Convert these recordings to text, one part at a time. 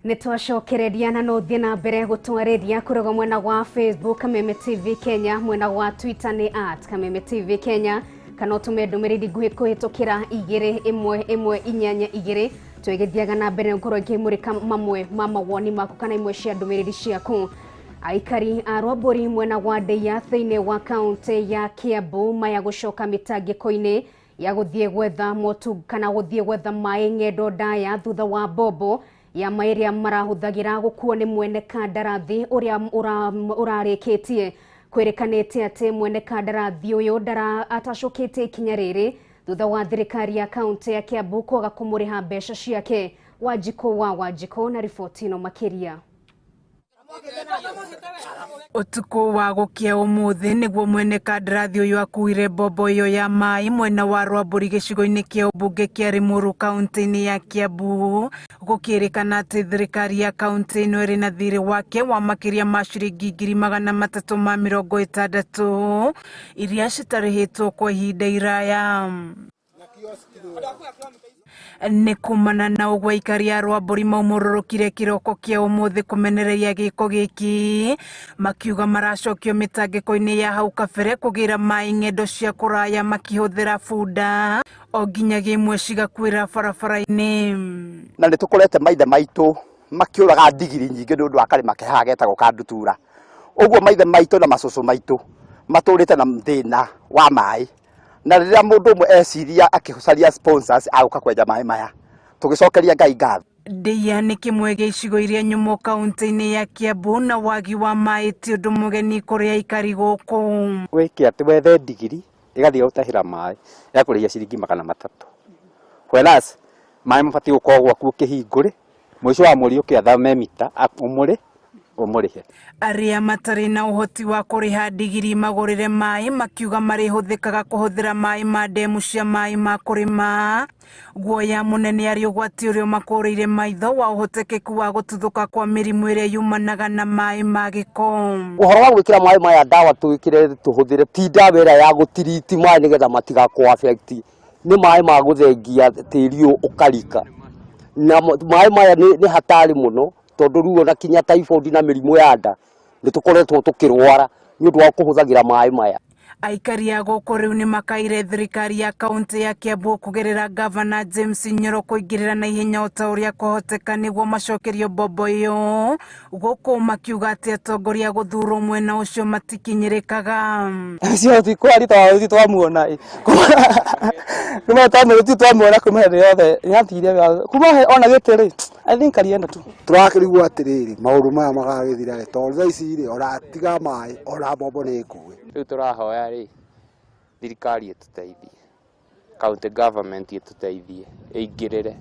Nĩ twacokereria na no thiĩ na mbere gũtwarĩria kũrĩgwo mwena wa Facebook Kameme TV Kenya, mwena wa Twitter nĩ @KamemeTV Kenya, kana ũtũme ndũmĩrĩri nguhĩ kũhĩtũkĩra 21182. Twĩgĩthiaga na mbere gũkorwo ngĩmũrĩka mamwe ma mawoni maku kana imwe cia ndũmĩrĩri ciaku. Aikari a Rwambũri mwena wa Ndeia thĩinĩ wa kaũntĩ ya Kiambu maya gũcoka mĩtangĩko-inĩ ya gũthiĩ gwetha motu kana gũthiĩ gwetha maĩ ng'endo ndaya thutha wa mbombo ya maĩ ĩrĩa marahũthagĩra gũkuo nĩ mwene kandarathi ũrĩa ũrarĩkĩtie. Kwĩrĩkanĩte atĩ mwene kandarathi ũyũ ndara atacũkĩtie ikinya rĩrĩ thutha wa thirikari ya kaũntĩ ya Kiambu kwaga kũmũrĩha mbeca ciake. Wanjikũ wa Wanjikũ na riboti ĩno makĩria. Ũtukũ wa gũkĩa ũmũthĩ nĩguo mwene kandarathi ũyũ akuire mbombo ĩyo ya maĩ mwena wa Rwambũri gĩcigo-inĩ kĩa ũmbunge kĩa Limuru kaũntĩ-inĩ ya Kiambu. Gũkĩrĩkana atĩ thirikari ya kaũntĩ ĩno ĩrĩ na thirĩ wake wa makĩria ma ciringi 360,000 iria citarĩhĩtwo kwa ihinda iraya. Nĩ kumana na ũguo aikari a Rwambũri maumũrũrũkire kĩroko kĩa ũmũthĩ kũmenereria gĩko gĩkĩ, makiuga maracokio mĩtangĩko-inĩ ya hau kabere kũgĩra maĩ ng'endo cia kũraya makĩhũthĩra bunda o nginyagia imwe cigakuĩra barabara-inĩ. Na nĩ tũkorete maithe maitũ makĩũraga ndigiri nyingĩ nĩ ũndũ wa karĩma ke haha getagwo ka Ndutura. Ũguo maithe maitũ na macũcũ maitũ matũrĩte na thĩna wa maĩ, na rĩrĩa mũndũ ũmwe eciria akĩcaria sponsors agũka kwenja maĩ maya, tũgĩcokeria Ngai ngatho. Ndeia nĩ kĩmwe gĩa icigo iria nyũmũ kaũntĩ-inĩ ya Kiambu na wagi wa maĩ ti ũndũ mũgeni kũrĩ aikari gũkũ. Wĩke atĩ wethe ndigiri ĩgathiĩ gũtahĩra maĩ ĩgakũrĩhia ciringi 300, whereas maĩ mabatiĩ gũkorwo gwaku ũkĩhingũre mũico wa mweri ũkĩathame mita ũmũrĩ ũmũrĩhe. Arĩa matarĩ na ũhoti wa kũrĩha ndigiri magũrĩre maĩ makiuga marĩhũthĩkaga kũhũthĩra maĩ ma ndemu cia maĩ ma kũrĩma. Guoya mũnene arĩ ũgwati ũrĩa ũmakũrĩire maitho wa ũhotekeku wa gũtuthũka kwa mĩrimũ ĩrĩa yumanaga na maĩ ma gĩko. Ũhoro wa gwĩkĩra maĩ maya ndawa twĩkĩre tũhũthĩre ti ndawa ĩrĩa ya gũtiriti maĩ nĩgetha matigakũ affect, nĩ maĩ ma gũthengia tĩri ũyũ ũkarika, na maĩ maya nĩ hatari mũno tondũ rĩu ona kinya typhoid na mĩrimũ ya nda nĩ tũkoretwo tũkĩrwara nĩ ũndũ wa kũhũthagĩra maĩ maya. Aikari a gũkũ rĩu nĩ makaire thirikari ya kaũntĩ ya Kiambu kũgerera gavana James Nyoro kũingĩrĩra na ihenya o ta ũrĩa kwahoteka nĩguo macokerio mbombo ĩyo, gũkũ makiuga atĩ atongoria gũthurwo mwena ũcio matikinyĩrĩkaga. Cio tikwari tondũ twamuona ĩ kuma twamuona twamuona kuma hĩndĩ yothe nĩatigire kuma ona gĩtĩ rĩ, I think alienda tu. Tũrakĩrigwo atĩrĩrĩ, maũndũ maya magagĩthira rĩ, tondũ thaa ici rĩ, ona tiga maĩ ona mbombo nĩ ngue. Rĩu tũrahoya rĩ thirikari ĩtũteithie, county government ĩtũteithie, ĩingĩrĩre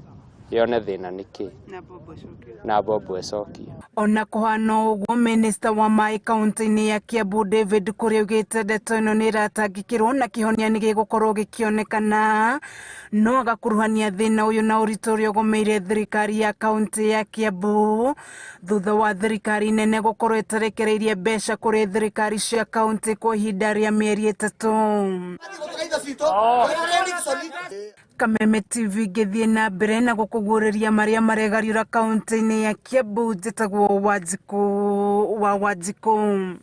yone thĩna nĩ kĩ na mbombo ĩcokio. Ona kũhana ũguo, minista wa maĩ kaũntĩ-inĩ ya Kiambu David Kuria augĩte ndeto ĩno nĩ ĩratangĩkĩrwo na kĩhonia nĩ gĩgũkorwo gĩkĩonekana, no agakuruhania thĩna ũyũ na ũritũ ũrĩa ũgũmĩire thirikari ya kaũntĩ ya Kiambu thutha wa thirikari nene gũkorwo ĩtarekereirie mbeca kũrĩ thirikari cia kaũntĩ kwa ihinda rĩa mĩeri 3. Kameme TV ngĩthiĩ na mbere na gũkũguũrĩria marĩa maregariũra kaũntĩ-inĩ ya Kiambu. Njĩtagwo Wanjikũ wa Wanjikũ.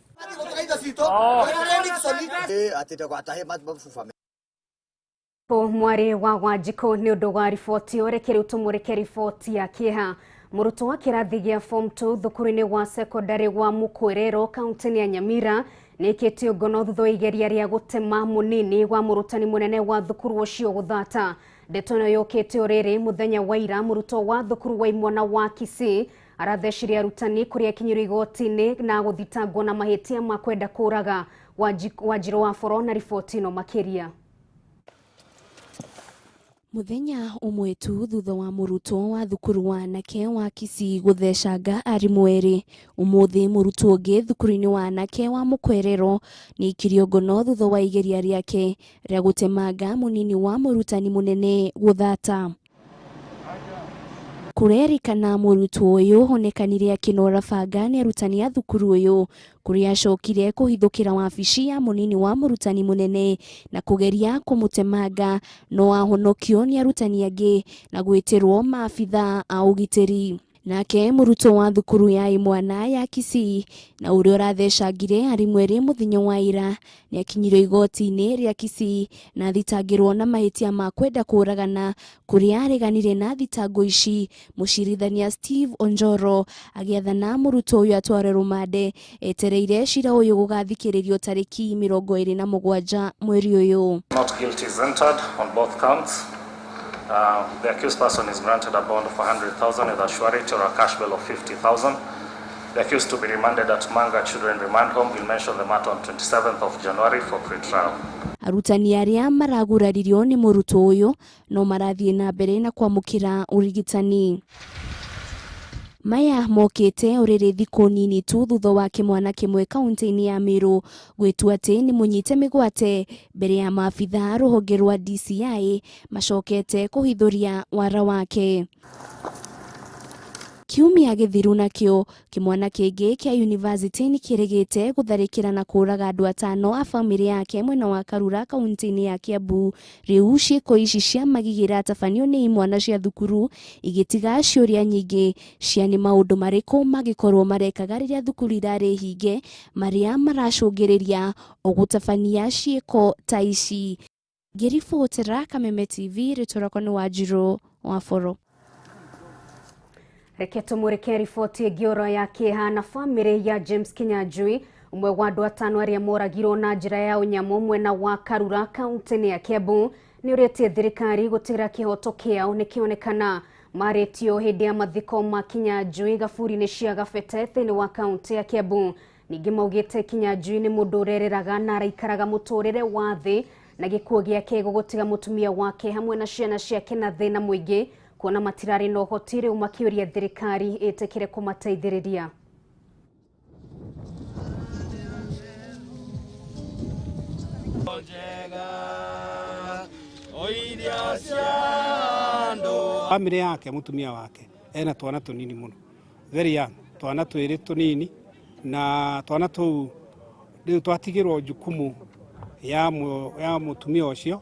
Mwarĩ wa Wanjikũ nĩ ũndũ wa riboti ĩyo, reke rĩu tũmũrĩke riboti ya kĩeha. Mũrutwo wa kĩrathi gĩa form 2 thukuru-inĩ wa secondary wa Mũkwerero kaũntĩ-inĩ ya Nyamira nĩĩkĩtio ngono thutha wa igeria rĩa gũtema mũnini wa mũrutani mũnene wa thukuru ũcio gũthata. Ndeto ĩno yũkĩte o rĩrĩ mũthenya wa ira mũrutwo wa thukuru wa imwana wa Kisii arathecire arutani kũrĩa akinyĩrio igoti-inĩ na gũthitangwo na mahĩtia ma kwenda kũraga. Wanjirũ wa Boro na riboti ĩno makĩria. Mũthenya ũmwe tu thutha wa mũrutwo wa thukuru wa anake wa Kisii gũthecanga arimũ erĩ, ũmũthĩ mũrutwo ũngĩ thukuru-inĩ wa anake wa Mũkwerero nĩaikirio ngono thutha wa igeria rĩake rĩa gũtemanga mũnini wa mũrutani mũnene gũthata. Kũrerĩkana mũrutwo ũyũ onekanire akĩnora banga nĩ arutani a thukuru ũyũ, kũrĩa acokire kũhithũkĩra wabici ya mũnini wa mũrutani mũnene na kũgeria kũmũtemanga, no ahonokio nĩ arutani angĩ na gwĩtĩrwo maabitha a ũgitĩri. Nake mũrutwo wa thukuru ya imwana ya Kisii na ũrĩa ũrathecangire arimũ erĩ mũthenya wa ira nĩakinyirio igoti-inĩ rĩa Kisii na athitangĩrwo na mahĩtia ma kwenda kũũragana kũrĩa areganire na thitango ici. Mũcirithania Steve Onjoro agĩathana mũrutwo ũyũ atwarwe rũmande etereire cira ũyũ gũgathikĩrĩrio tarĩki 27 mweri ũyũ. Not guilty is entered on both counts. The accused person is granted a bond of 100,000 with a surety or a cash bail of 50,000. The accused to be remanded at Manga Children Remand Home will mention the matter on 27th of January for pre-trial. Arutani arĩa maraguraririo nĩ mũrutwo ũyũ no marathiĩ na mbere na kwamũkĩra ũrigitani. Maya mokĩte ũrĩrĩ thikũ nini tu thutha wa kĩmwana kĩmwe kaunti-inĩ ya Meru gwĩtua atĩ nĩ mũnyite mĩgwate mbere ya maabitha rũhonge rwa DCI macokete kũhithũria wara wake. Kiumia gĩthiru nakĩo kĩmwana kĩngĩ kĩa university nĩ kĩrĩgĩte gũtharĩkĩra na kũũraga andũ atano a bamĩrĩ yake mwena wa Karura kaunti-inĩ ya Kiambu. Rĩu ciĩko ici cia magigi iratabanio nĩ imwana cia thukuru igĩtiga ciũria nyingĩ cia nĩ maũndũ marĩkũ mangĩkorwo marekaga rĩrĩa thukuru irarĩ hinge marĩa maracũngĩrĩria ũgũtabania ciĩko ta ici. Ngĩribotera Kameme TV, rĩtwa rĩakwa nĩ Wanjirũ wa Boro. Reke tumurike riboti ĩngĩ oro ya kĩeha na bamĩrĩ ya James Kinyanjui ũmwe wa andũ atano arĩa moragirwo na njĩra ya ũnyamũ mwena wa Karura kaunti-inĩ ya Kiambu nĩ ũrĩtie thirikari gũtigĩra kĩhoto kĩao nĩkĩonekana. Marĩtio hĩndĩ ya mathiko ma Kinyanjui gaburi-inĩ cia Gabete thĩinĩ wa kaunti ya Kiambu. Ningĩ maugĩte Kinyanjui nĩ mũndũ ũrereraga na araikaraga mũtũrĩre wa thĩ na gĩkuũ gĩake gũgũtiga mũtumia wake hamwe na ciana ciake na thĩna mũingĩ kuona matirarĩ na ũhoti rĩu makĩũria thirikari ĩtĩkĩre kũmateithĩrĩria. Bamĩrĩ yake mũtumia wake ena twana tũnini mũno, very young, twana twĩrĩ tũnini, na twana tũu rĩu twatigĩrwo jukumu ya mũtumia ũcio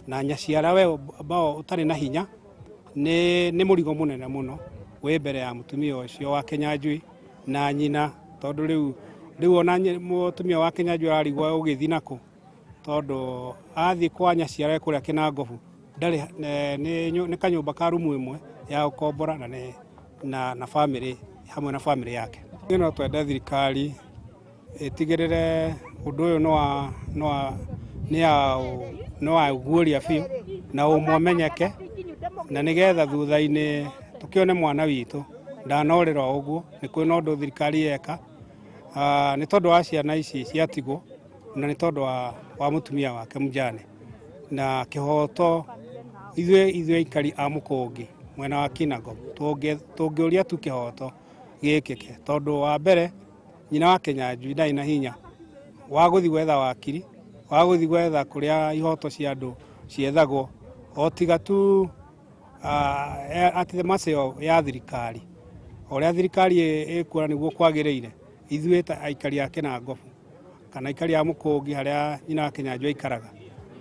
na nyaciara we ambao ũtarĩ na hinya nĩ mũrigo mũnene mũno wĩ mbere ya mũtumia ũcio wa Kinyanjui na nyina, tondũ rĩu ona mũtumia wa Kinyanjui ararigwo ũgĩthiĩ nakũ, tondũ athiĩ kwa nyaciara kũrĩa Kĩnangobu ndarĩ nĩ kanyũmba ka rumu ĩmwe ya gũkombora na na bamĩrĩ hamwe na bamĩrĩ yake. No twende thirikari ĩtigĩrĩre ũndũ ũyũ nĩ wa guoria biũ na ũmwe ũmenyeke, na nĩgetha thutha-inĩ tũkĩone mwana witũ ndanorĩra o ũguo. Nĩ kwĩna ũndũ thirikari yeka nĩ tondũ wa ciana ici ciatigwo na nĩ tondũ wa mũtumia wake mjane na kĩhoto. Ithuĩ aikari a Mũkũngi mwena wa Kinangop tũngĩũria tu kĩhoto gĩkĩke, tondũ wa mbere nyina wa Kinyanjui ndarĩ na hinya wa gũthiĩ gwetha wakiri, wa gũthiĩ gwetha kũrĩa ihoto cia andũ ciethagwo, o tiga tu at the mercy ya thirikari. O ũrĩa thirikari ĩkuona nĩguo kwagĩrĩire, ithuĩ ta aikari a Kinangobu kana aikari a Mũkũngi harĩa nyina wa Kinyanjui aikaraga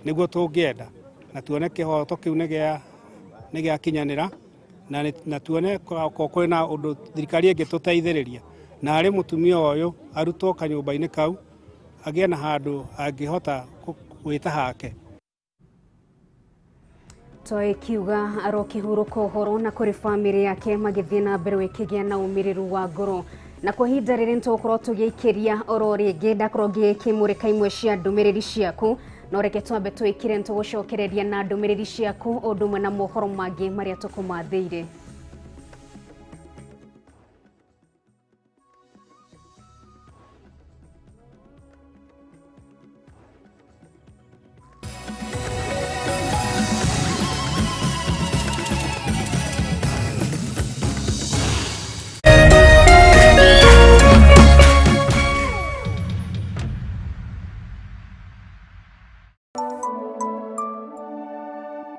nĩguo tũngĩenda na tuone kĩhoto kĩu nĩ gĩakinyanĩra na tuone korwo kwĩna ũndũ thirikari ĩngĩtũteithĩrĩria na arĩ mũtumia ũyũ arutwo kanyũmba-inĩ kau agĩe na handũ angĩhota gwĩta hake. Toi kiuga arokĩhurũka ũhoro na kũrĩ bamĩrĩ yake magĩthiĩ na mbere ĩkĩgĩa na ũmĩrĩru wa ngoro. Na kwa ihinda rĩrĩ nĩtũgũkorwo tũgĩikĩria oro rĩngĩ ndakorwo ngĩkĩmũrĩka imwe cia ndũmĩrĩri ciaku, no reke twambe twĩkire nĩtũgũcokereria na ndũmĩrĩri ciaku ũndũ ũmwe na mohoro mangĩ marĩa tũkũmathĩire.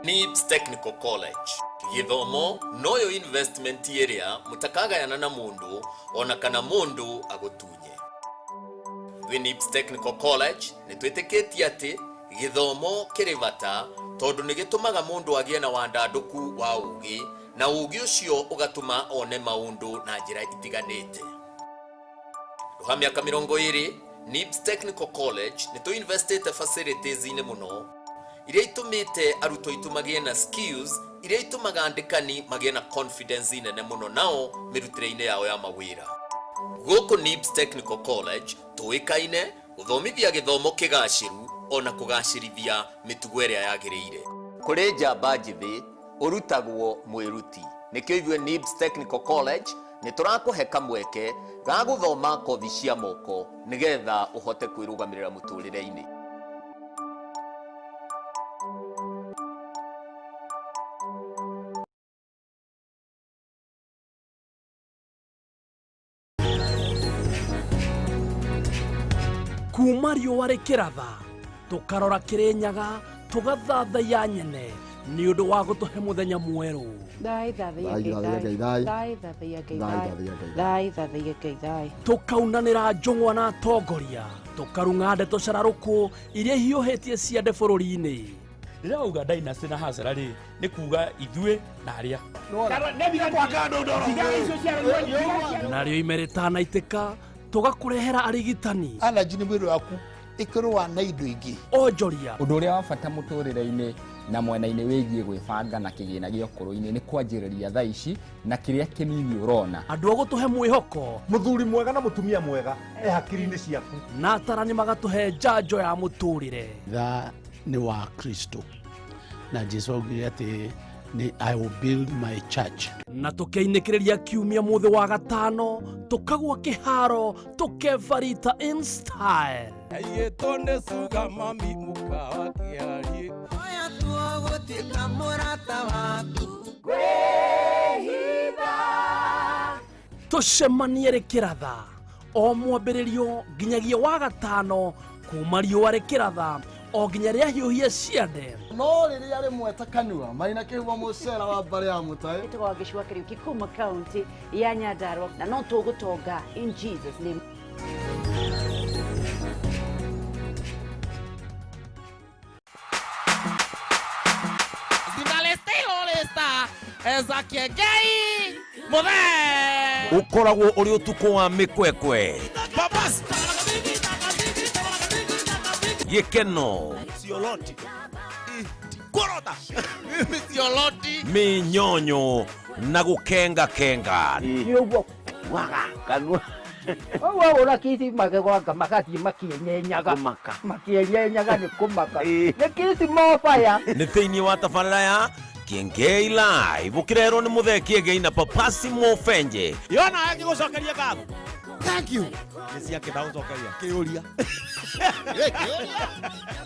NIBS Technical College githomo noyo investment ĩrĩa mũtakagayana na mũndũ ona kana mũndũ agũtunye. Twĩ NIBS Technical College nĩ twĩtĩkĩtie atĩ gĩthomo kĩrĩ bata tondũ nĩ gĩtũmaga mũndũ agĩe na wandandũku wa ũũgĩ Na ũũgĩ ũcio ũgatũma one maũndũ na njĩra itiganĩte. Rũha mĩaka 20, NIBS Technical College nĩ tũinvestĩte facilities-inĩ mũno iria itũmĩte arutwo aitũ magĩe na skills iria itũmaga andĩkani magĩe na confidence nene mũno nao mĩrutĩre-inĩ yao ya mawĩra. Gũkũ NIBS Technical College tũĩkaine gũthomithia gĩthomo kĩgacĩru ona kũgacĩrithia mĩtugo ĩrĩa yagĩrĩire. Kũrĩ njamba njĩthĩ ũrutagwo mwĩruti. Nĩkĩo ithuĩ NIBS Technical College nĩ tũrakũhe kamweke ga gũthoma kothi cia moko nĩgetha ũhote kwĩrũgamĩrĩra mũtũrĩre-inĩ. Kuma riũa rĩkĩratha tũkarora Kĩrĩnyaga, tũgathathaiya nyene nĩ ũndũ wa gũtũhe mũthenya mwerũ. Thai thathaiya Ngai thai. Thai thathaiya Ngai thai. Thai thathaiya Ngai thai. Tũkaunanĩra njũng'wa na atongoria, tũkarung'a ndeto cararũkũ iria ihiũhĩtie ciande bũrũri-inĩ. Rĩrĩa wauga dynasty na hasara rĩ, nĩ kuga ithuĩ na arĩa Narĩo ime rĩtanaitĩka tũgakũrehera arigitani. Allergy nĩ mwĩrĩ waku ĩkĩrũa na indo ingĩ. Onjoria. Ũndũ ũrĩa wa bata mũtũrĩre-inĩ na mwena-inĩ wĩgiĩ gwĩbanga na kĩgĩna gĩa ũkũrũ-inĩ nĩ kwanjĩrĩria thaa ici na kĩrĩa kĩnini ũrona. Andũ a gũtũhe mwĩhoko. Mũthuri mwega na mũtumia mwega e hakiri-inĩ ciaku. Na atarani magatũhe njanjo ya mũtũrĩre. Tha nĩ wa Kristo na Jesu augire atĩ nĩ I will build my church. Na tũkeinĩkĩrĩria kiumia mũthĩ wa gatano tũkagwa kĩharo tũkebarita in style. Aiyĩtwo nĩ cuga mami mũkawa kĩarie. Oya tuo gũtuĩka mũrata waku. Tũcemanie rĩkĩratha o mwambĩrĩrio nginyagia wa gatano kuma riũa rĩkĩratha o nginya rĩahiũhia ciande. No rĩrĩa rĩmwe ta kanua marĩ kĩhumo mũcera wa mbarĩ ya mũtaĩ. Ĩtagwo Wangeci wa Kariuki kuma kaunti ya Nyandarua na no tũgũtonga in Jesus name. Ũkoragwo ũrĩ ũtukũ wa mĩkwekwe, gĩkeno, Sioloti. Korota. Mimi sioloti. Mĩnyonyo na gũkengakenga. Nĩ ũguo waga kanua ũguo ũra kisi magegwanga magathiĩ makĩenyenyaga makĩenyenyaga nĩ kũmaka nĩ kisi mobaya. Nĩ thĩinĩ wa tabarĩra ya Kiengei Live ũkĩreherwo nĩ Mũthee Kiengei na Papasi Mofenje. Yona agĩgũcokeria ngatho. Thank you. Nĩ ciake ndagũcokeria. Kĩũria.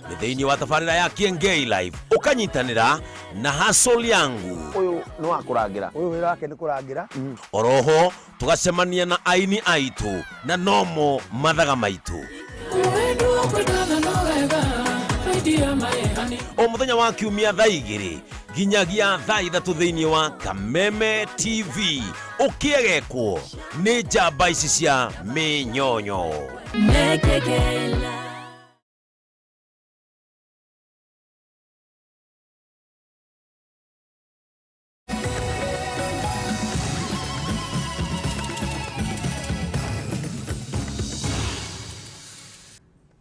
Nĩ thĩinĩ wa tabarĩra ya Kiengei Live ũkanyitanĩra na Hustle yangu. Ũyũ nĩ wa kũrangĩra. Ũyũ wĩra wake nĩ kũrangĩra. Oroho tũgacemania na aini aitũ na nomo mathaga maitũ. O mũthenya wa kiumia thaa 2 nginyagia thaa 3 thĩinĩ wa Kameme TV ũkĩegekwo nĩ njamba ici cia mĩnyonyo.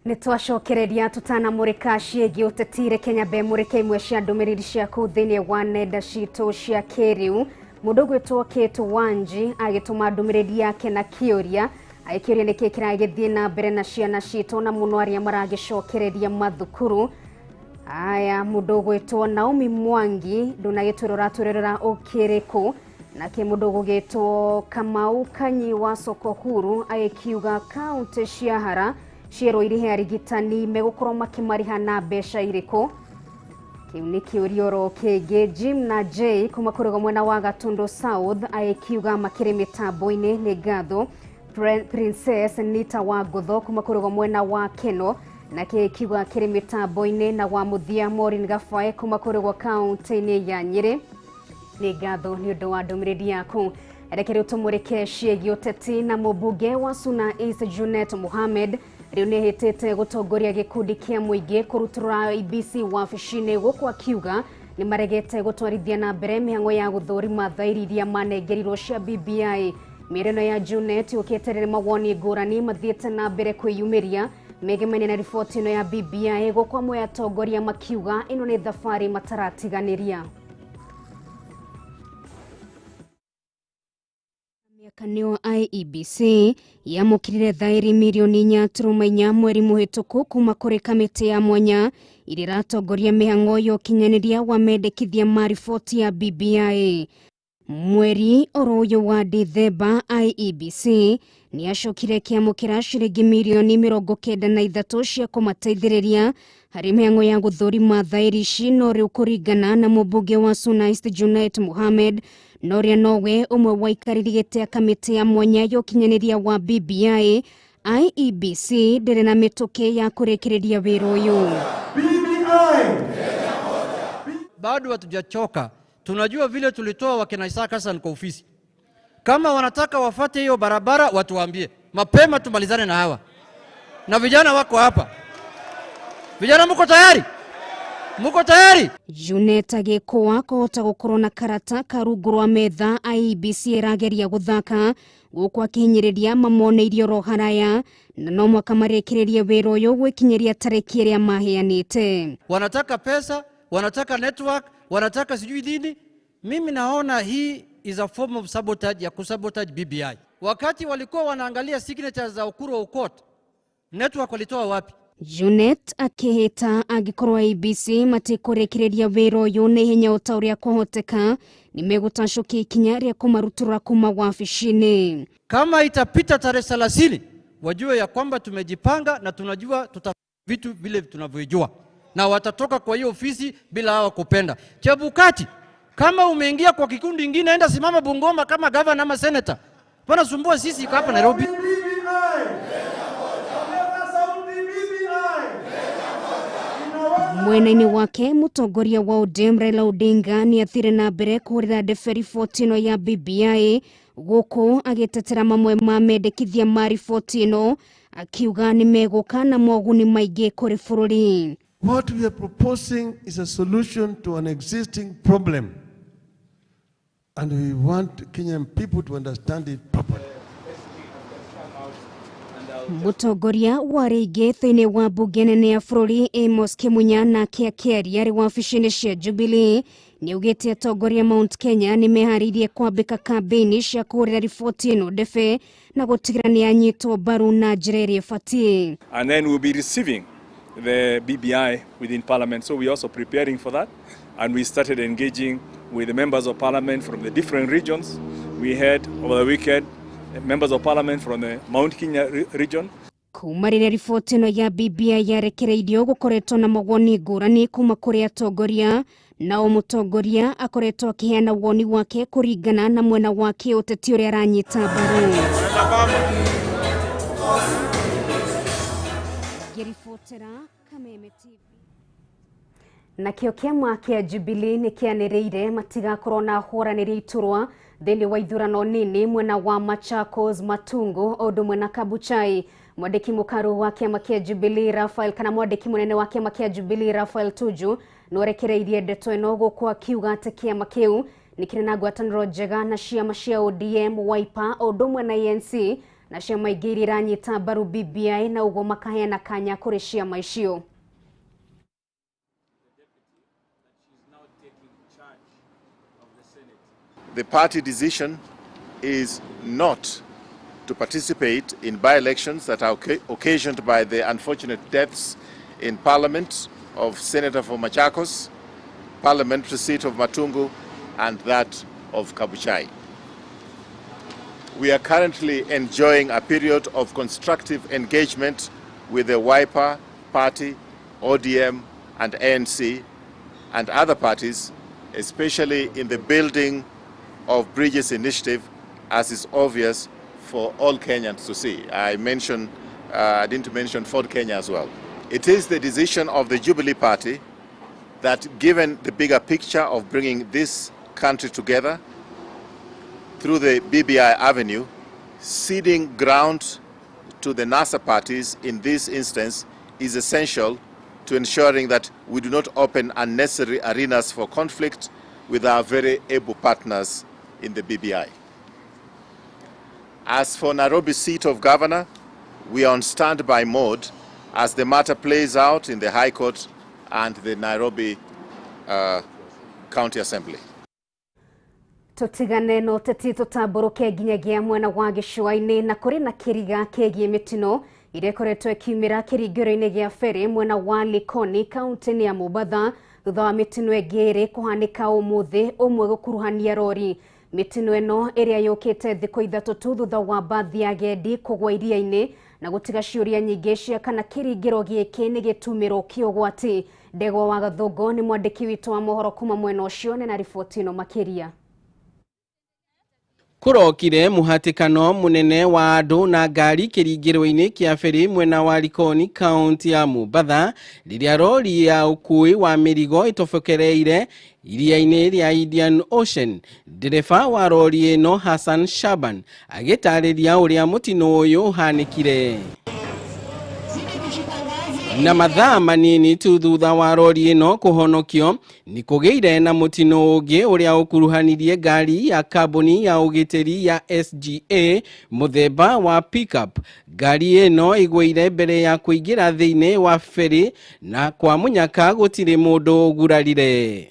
Nĩ twacokereria tũtanamũrĩka ciĩgiĩ ũteti Kenya be mũrĩke imwe cia ndũmĩrĩri ciaku thĩinĩ wa nenda citũ cia kĩrĩu. Mũndũ ũgwĩtwo Kate Wanji agĩtũma ndũmĩrĩri yake na kĩũria agĩkĩũria nĩkĩ kĩragĩthiĩ na mbere na ciana citũ na mũno arĩa maragĩcokereria mathukuru. Aya, mũndũ ũgwĩtwo Naomi Mwangi ndũnagĩtwĩra ũratwĩrorera ũkĩrĩkũ. Nake mũndũ ũgũgĩtwo Kamau Kanyi wa Soko Huru agĩkiuga kaunti cia Hara cierwo irihe arigitani megũkorwo makĩmarĩha na mbeca irĩkũ. Kĩu nĩ kĩũria oro kĩngĩ. Jim na Jay kuma kũrĩgo mwena wa Gatundu South agĩkiuga makĩrĩ mĩtambo-inĩ nĩ ngatho. Princess Nita wa Ngũtho kuma kũrĩgo mwena wa Keno nake akiuga kĩrĩ mĩtambo-inĩ. Na wa mũthia Maureen Gabae kuma kũrĩgo kaunti-inĩ ya Nyĩrĩ nĩ ngatho nĩ ũndũ wa ndũmĩrĩri yaku. Reke rĩu tũmũrĩke ciĩgiĩ ũteti na mũmbunge wa Suna East Junet Mohamed rĩu nĩ ehĩtĩte gũtongoria gĩkundi kĩa mũingĩ kũrutũrũra IEBC wabici-inĩ gũkũ akiuga Nĩ maregete gũtwarithia na mbere mĩhang'o ya gũthũrima thairi iria manengerirwo cia BBI. Mĩario ĩno ya Junet yũkĩte rĩrĩa mawoni ngũrani mathiĩte na mbere kwĩyumĩria megemania na riboti ĩno ya BBI, gũkũ amwe atongoria makiuga ĩno nĩ thabarĩ mataratiganĩria. Mĩaka nĩyo IEBC yamũkĩrire thairi mirioni 4.4 mweri mũhĩtũku kuma kũrĩ kamĩtĩ ya mwanya ĩrĩa ĩratongoria mĩhang'o ya ũkinyanĩria wa mendekithia ma riboti ya BBI. Mweri oro ũyũ wa Dithemba IEBC nĩyacokire ĩkĩamũkĩra ciringi mirioni 93 cia kũmateithĩrĩria harĩ mĩhang'o ya gũthũrima thairi ici, no rĩu kũringana na mũmbunge wa Suna East Junet Mohamed, na ũrĩa nowe ũmwe waikarĩri gĩtĩ kamĩtĩ ya mwanya ya ũkinyanĩria wa BBI, IEBC ndĩrĩ na mĩtũkĩ ya kũrĩkĩrĩria wĩra ũyũ. Bado hatujachoka. Tunajua vile tulitoa wakina Isaac Hassan kwa ofisi. Kama wanataka wafate hiyo barabara watuambie mapema, tumalizane na hawa. Na vijana wako hapa. Vijana mko tayari? Muko tayari? Junet agĩkũa kũhota gũkorwo na karata ka rungu rwa metha IEBC ĩrageria gũthaka gũkũ akĩhinyĩrĩria mamoneirio oro haraya na no mwaka marĩkĩrĩrie wĩra ũyũ gwĩkinyĩria tarĩki ĩrĩa maheanĩte. Wanataka pesa, wanataka network, wanataka sijui nini. Mimi naona hii is a form of sabotage ya kusabotage BBI. Wakati walikuwa wanaangalia signatures za Ukuru Aukot, network walitoa wapi? Junet akĩhĩta angĩkorwo IEBC matikũrĩkĩrĩria wĩra ũyũ na ihenya o ta ũrĩa kwahoteka nĩmegũtacũkia ikinya rĩa kũmarutũrũra kuma wabici-inĩ. Kama itapita tarehe 30, wajue ya kwamba tumejipanga na tunajua tuta vitu vile tunavyojua, na watatoka kwa hiyo ofisi bila hawa kupenda. Chebukati, kama umeingia kwa kikundi kingine, enda simama Bungoma kama governor ama senator. Pana sumbua sisi hapa Nairobi. Mwena-inĩ wake mũtongoria wa ODM Raila Odinga nĩathire na mbere kũhũrĩra ndebe riboti ĩno ya BBI gũkũ agĩtetera mamwe ma mendekithia ma riboti ĩno akiuga nĩmegũka na moguni maingĩ kũrĩ bũrũri. What we are proposing is a solution to an existing problem, and we want Kenyan people to understand it properly. Mũtongoria wa rĩngĩ thĩinĩ wa mbunge nene ya bũrũri Amos Kĩmunya nake akĩaria arĩ wabici-inĩ cia Jubilee nĩaugĩte atongoria Mount Kenya nĩmeharĩirie kwambĩka kambĩini cia kũhũrĩra riboti ĩno ndebe na gũtigĩrĩra nĩyanyitwo mbaru na njĩra ĩrĩa ĩbatiĩ. And then we'll be receiving the BBI within Parliament, so we're also preparing for that, and we started engaging with the members of Parliament from the different regions. We had over the weekend members of Parliament from the Mount Kenya region. Kuma rĩrĩa riboti ĩno ya BBI yarekereirio gũkoretwo na mawoni ngũrani kuma kũrĩ atongoria, nao mũtongoria akoretwo akĩheana woni wake kũringana na mwena wa kĩũteti ũrĩa aranyita mbaru. Ngĩribotera Kameme TV. Nakĩo kĩama kĩa Jubilee nĩkĩanĩrĩire matigakorwo na ahũranĩri iturwa thĩinĩ wa ithurano nini mwena wa Machakos, Matungu o ũndũ ũmwe na Kabuchai. Mwandĩki mũkaru wa kĩama kĩa Jubilee Raphael kana mwandĩki mũnene wa kĩama kĩa Jubilee Raphael Tuju nĩarekereirie ndeto ĩno gũkũ akiuga atĩ kĩama kĩu nĩ kĩrĩ na ngwatanĩro njega na ciama cia ODM, Wiper o ũndũ ũmwe na ANC na ciama ingĩ iria iranyita mbaru BBI na ũguo makaheana kanya kũrĩ ciama icio. The party decision is not to participate in by-elections that are occasioned by the unfortunate deaths in Parliament of Senator for Machakos, parliamentary seat of Matungu, and that of Kabuchai. We are currently enjoying a period of constructive engagement with the Wiper Party, ODM, and ANC, and other parties, especially in the building of Bridges Initiative, as is obvious for all Kenyans to see. I didn't mention Ford Kenya as well. It is the decision of the Jubilee Party that, given the bigger picture of bringing this country together through the BBI avenue, ceding ground to the NASA parties in this instance is essential to ensuring that we do not open unnecessary arenas for conflict with our very able partners in the BBI. As for Nairobi seat of governor, we are on standby mode as the matter plays out in the High Court and the Nairobi County Assembly. Tutigane na ũteti tũtambũrũke nginyagia mwena wa gĩcũa-inĩ na kũrĩ na kĩriga kĩgiĩ mĩtino ĩrĩa ĩkoretwo ĩkiumĩra kĩringĩro-inĩ gĩa ferry mwena wa Likoni kaunti-inĩ ya Mombatha thutha wa mĩtino ĩngĩ ĩrĩ kũhanĩka ũmũthĩ ũmwe gũkuruhania rori. Mĩtino ĩno ĩrĩa yũkĩte thikũ ithatũ tu thutha wa mbathi ya agendi kũgwa iria-inĩ na gũtiga ciũria nyingĩ cia kana kĩringĩro gĩkĩ nĩ gĩtumĩro kĩa ũgwati. Ndegwa wa Gathũngũ nĩ mwandĩki witũ wa mohoro kuma mwena ũcio na riboti ĩno makĩria. Kũrokire mũhatĩkano mũnene wa andũ na ngari kĩringĩro-inĩ kĩa ferry mwena wa Likoni kaunti ya Mombatha rĩrĩa rori ya ũkuui wa mĩrigo ĩtobokereire iria-inĩ rĩa Indian Ocean. Ndereba wa rori ĩno Hassan Shaban agĩtarĩria ũrĩa mũtino ũyũ ũhanĩkire. Na mathaa manini tu thutha wa rori ĩno kũhonokio nĩ kũgĩire na mũtino ũngĩ ũrĩa ũkuruhanirie ngari ya kambuni ya ũgitĩri ya SGA mũthemba wa pickup. Ngari ĩno ĩgũire mbere ya kũingĩra thĩinĩ wa ferry na kwa mũnyaka gũtirĩ mũndũ ũgurarire.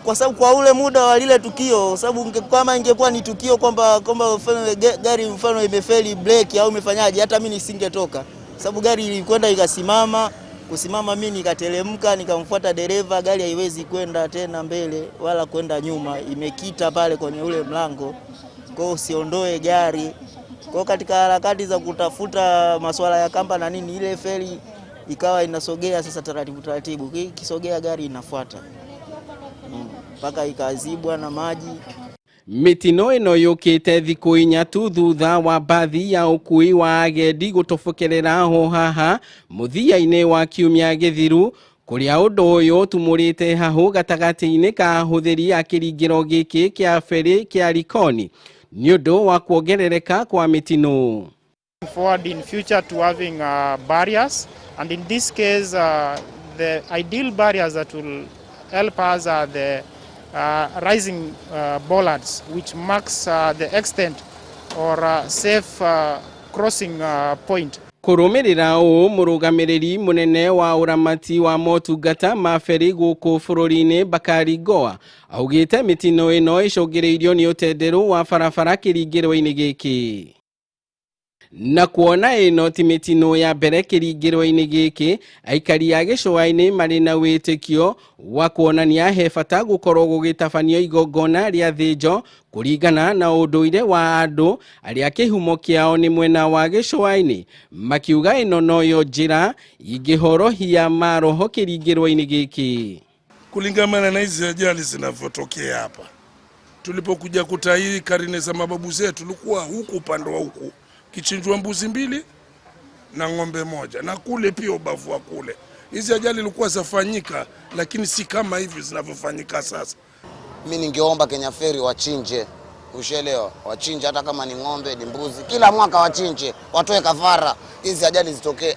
Kwa sababu kwa ule muda wa lile tukio, sababu kama ingekuwa ni tukio kwamba mfano gari mfano imefeli breki au imefanyaje, hata mimi nisingetoka. Sababu gari ilikwenda ikasimama, kusimama mimi nikateremka nikamfuata dereva, gari haiwezi kwenda tena mbele wala kwenda nyuma, imekita pale kwenye ule mlango. Kwa hiyo usiondoe gari. Kwa hiyo katika harakati za kutafuta masuala ya kamba na nini, ile feri ikawa inasogea sasa taratibu taratibu, ikisogea gari inafuata mpaka ikazibwa na maji. Mĩtino ĩno yũkĩte thikũ inya tu thutha wa mbathi ya ũkuui wa agendi gũtobokerera ho haha mũthia-inĩ wa kiumia gĩthiru kũrĩa ũndũ ũyũ ũtumũrĩte hahũ gatagatĩ-inĩ ka ahũthĩri a kĩringĩro gĩkĩ kĩa ferry kĩa Likoni nĩ ũndũ wa kuongerereka kwa mĩtino. Forward in future to having barriers, and in this case the ideal barriers that will help us are the rising bollards, which marks the extent or safe crossing point. Kũrũmĩrĩra ũũ mũrũgamĩrĩri mũnene wa ũramati wa motungata ma ferry gũkũ bũrũri-inĩ Bakari Goa augĩte mĩtino ĩno ĩcũngĩrĩirio nĩ ũtenderũ wa barabara kĩringĩro-inĩ gĩkĩ. Na kuona ĩno ti mĩtino ya mbere kĩringĩro-inĩ gĩkĩ, aikari a gĩcũa-inĩ marĩ na wĩtĩkio wa kuonania he bata gũkorwo gũgĩtabanio igongona rĩa thĩnjo kũringana na ũndũire wa andũ arĩa kĩhumo kĩao nĩ mwena wa gĩcũa-inĩ, makiuga ĩno noyo njĩra ingĩhorohia maroho kĩringĩro-inĩ gĩkĩ. Kulingamana na hizi ajali zinavyotokea hapa, tulipokuja kutahiri karine za mababu zetu tulikuwa huku upande wa huku kichinjwa mbuzi mbili na ng'ombe moja, na kule pia ubavu wa kule. Hizi ajali ilikuwa zafanyika, lakini si kama hivi zinavyofanyika sasa. Mimi ningeomba Kenya Ferry wachinje, ushelewa, wachinje hata kama ni ng'ombe ni mbuzi, kila mwaka wachinje, watoe kafara, hizi ajali zitokee,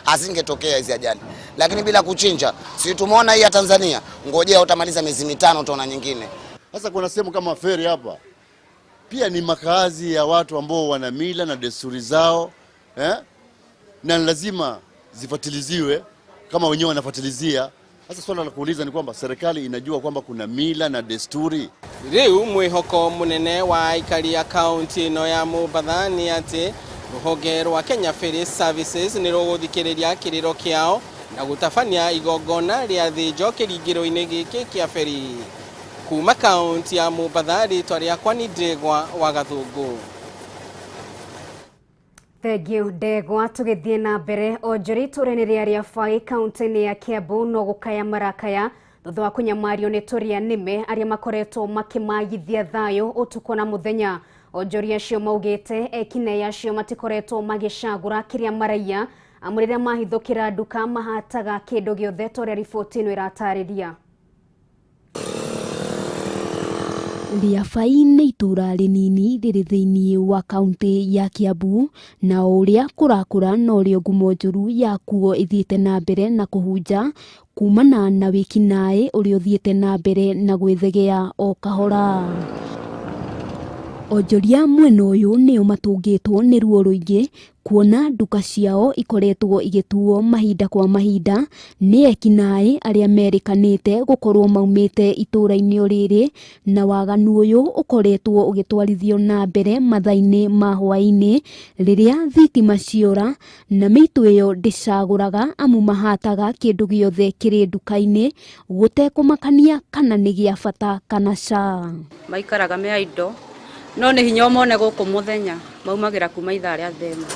asingetokea hizi ajali. Lakini bila kuchinja, si tumeona hii ya Tanzania, ngojea utamaliza miezi mitano utaona nyingine. Sasa kuna sehemu kama ferry hapa pia ni makazi ya watu ambao wana mila na desturi zao, na lazima zifuatiliziwe kama wenyewe wanafuatilizia. Sasa swala la kuuliza ni kwamba serikali inajua kwamba kuna mila na desturi. Riu mwihoko munene wa aikari a kaunti ĩno ya Mombatha nĩ atĩ rũhonge rwa Kenya Ferry Services nĩ rũgũthikĩrĩria kĩrĩro kĩao na gũtabania igongona rĩa thĩnjo kĩringĩro-inĩ gĩkĩ kĩa ferry. Kuma kaunti ya Mombatha, rĩtwa rĩakwa nĩ Ndegwa wa Gathũngũ. Thengiũ Ndegwa. Tũgĩthiĩ na mbere, onjoria itũũra-inĩ rĩa Rĩabai kaunti-inĩ ya Kiambu no gũkaya marakaya thutha wa kũnyamario nĩ tũrĩa nĩme arĩa makoretwo makĩmagithia thayũ ũtukũ na mũthenya. Onjoria acio maugĩte ekinaĩ acio matikoretwo magĩcagũra kĩrĩa maraiya, amu rĩrĩa mahithũkĩra nduka mahataga kĩndũ gĩothe ta ũrĩa riboti ĩno ĩratarĩria. Rĩabai nĩ itũra rĩnini rĩrĩ thĩinĩ wa kaunti ya Kiambu, na o ũrĩa kũrakũra norĩo ngumo njũru yakuo ĩthiĩte na mbere na kũhunja kumana na wĩkinaĩ ũrĩa ũthiĩte na mbere na gwĩthegea o kahora. Onjoria mwena ũyũ nĩo matũngĩtwo nĩ ruo rũingĩ kuona nduka ciao ikoretwo igĩtuo mahinda kwa mahinda nĩ ekinaĩ arĩa merĩkanĩte gũkorwo maumĩte itũra-inĩ o rĩrĩ, na waganu ũyũ ũkoretwo ũgĩtwarithio na mbere mathaa-inĩ ma hwaĩ-inĩ rĩrĩa thitima ciora, na mĩitũ ĩyo ndĩcagũraga amu mahataga kĩndũ gĩothe kĩrĩ nduka-inĩ gũtekũmakania kana nĩ gĩa bata kana ca. Maikaraga me indo no nĩ hinya ũmone gũkũ mũthenya, maumagĩra kuma ithaa rĩa thema.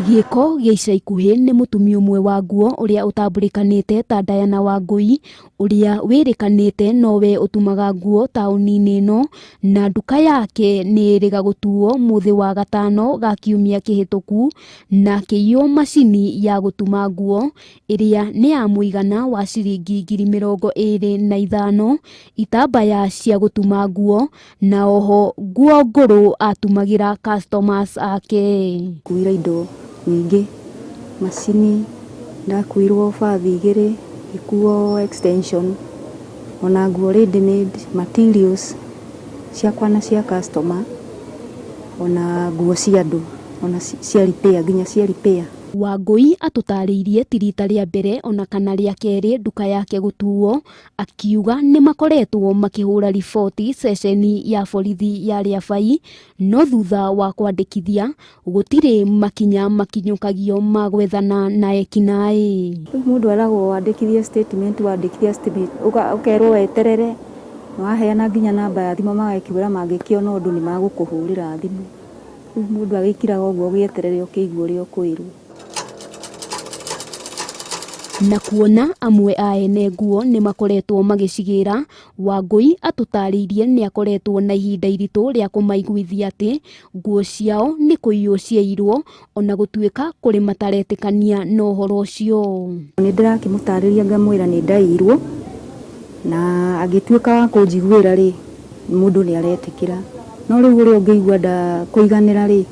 Gĩko gĩa ica ikuhĩ nĩ mũtumia ũmwe wa nguo ũrĩa ũtambũrĩkanĩte ta Diana Wangũi, ũrĩa wĩrĩkanĩte nowe ũtumaga nguo taũni-inĩ ĩno, na nduka yake nĩ ĩrĩga gũtuo mũthĩ wa gatano ga kiumia kĩhĩtũku, na akĩiywo macini ya gũtuma nguo ĩrĩa nĩ ya mũigana wa ciringi 25,000, itambaya cia gũtuma nguo, na oho nguo ngũrũ atumagĩra customers ake. Kuira indo nyingĩ, macini ndakuirwo bathi igĩrĩ, ikuo extension, ona nguo ready made, materials ciakwa na cia customer, ona nguo cia andũ, ona cia repair, nginya cia repair. Wangũi atũtarĩirie ti rita rĩa mbere ona kana rĩa kerĩ nduka yake gũtuo, akiuga nĩ makoretwo makĩhũra riboti ceceni ya borithi ya Rĩabai, no thutha wa kwandĩkithia gũtirĩ makinya makinyũkagio ma gwethana na ekinaĩ. Rĩu mũndũ eragwo wandĩkithie statement, wandĩkithia statement ũkerwo weterere, waheana nginya namba ya thimũ magakĩũra mangĩkĩona ũndũ nĩ magũkũhũrĩra thimũ. Rĩu mũndũ agĩikiraga ũguo ũgĩeterere ũkĩigua ũrĩa ũkwĩrwo. Na kuona amwe a ene nguo nĩ makoretwo magĩcigĩra, Wangũi atũtarĩirie nĩ akoretwo na ihinda iritũ rĩa kũmaiguithia atĩ nguo ciao nĩ kũiywo ciaiyirwo, ona gũtuĩka kũrĩ mataretĩkania na ũhoro ũcio. Nĩ ndĩrakĩmũtarĩria ngamwĩra nĩ ndaiyirwo, na angĩtuĩka wa kũnjiguĩra rĩ, mũndũ nĩ aretĩkĩra, no rĩu ũrĩa ũngĩigua ndakũiganĩra rĩ,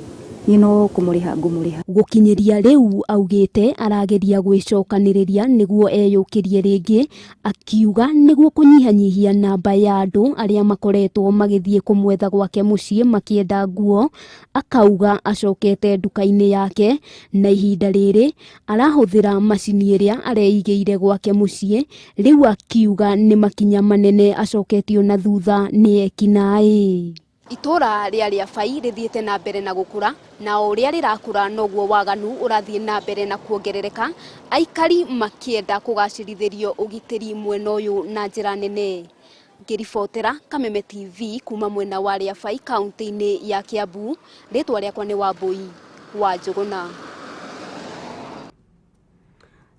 niĩ no kũmũrĩha ngũmũrĩha. Gũkinyĩria rĩu augĩte arageria gwĩcokanĩrĩria nĩguo eyũkĩrie rĩngĩ, akiuga nĩguo kũnyihanyihia namba ya andũ arĩa makoretwo magĩthiĩ kũmwetha gwake mũciĩ makĩenda nguo, akauga acokete nduka-inĩ yake na ihinda rĩrĩ arahũthĩra macini ĩrĩa areigĩire gwake mũciĩ, rĩu akiuga nĩ makinya manene acoketio na thutha nĩ ekinaĩ. Itũra rĩa Rĩabai rĩthiĩte na mbere na gũkũra, na o ũrĩa rĩrakũra noguo waganu ũrathiĩ na mbere na kuongerereka, aikari makĩenda kũgacĩrithĩrio ũgitĩri mwena ũyũ na njĩra nene. Ngĩribotera Kameme TV kuma mwena wa Rĩabai kaunti-inĩ ya Kiambu, rĩtwa rĩakwa nĩ Wambui wa Njũgũna.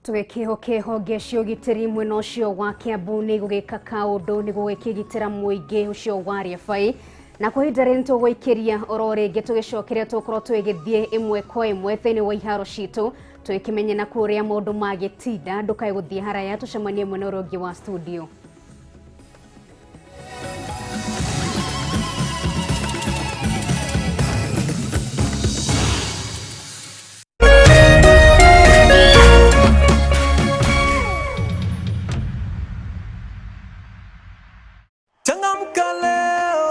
Tũgĩkĩhoke honge cia ũgitĩri mwena ũcio wa Kiambu nĩ gũgĩka kaũndũ nĩguo gũkĩgitĩra mũingĩ ũcio wa Rĩabai. Na kwa ihinda rĩrĩ nĩtũgũikĩria oro rĩngĩ tũgĩcokeria tũgũkorwo tũgĩthiĩ ĩmwe kwa ĩmwe thĩinĩ wa iharo citũ tũgĩkĩmenya na kũrĩa maũndũ magĩtinda. Ndũkae gũthiĩ haraya, tũcemanie mwena ũrĩa ũngĩ wa studio.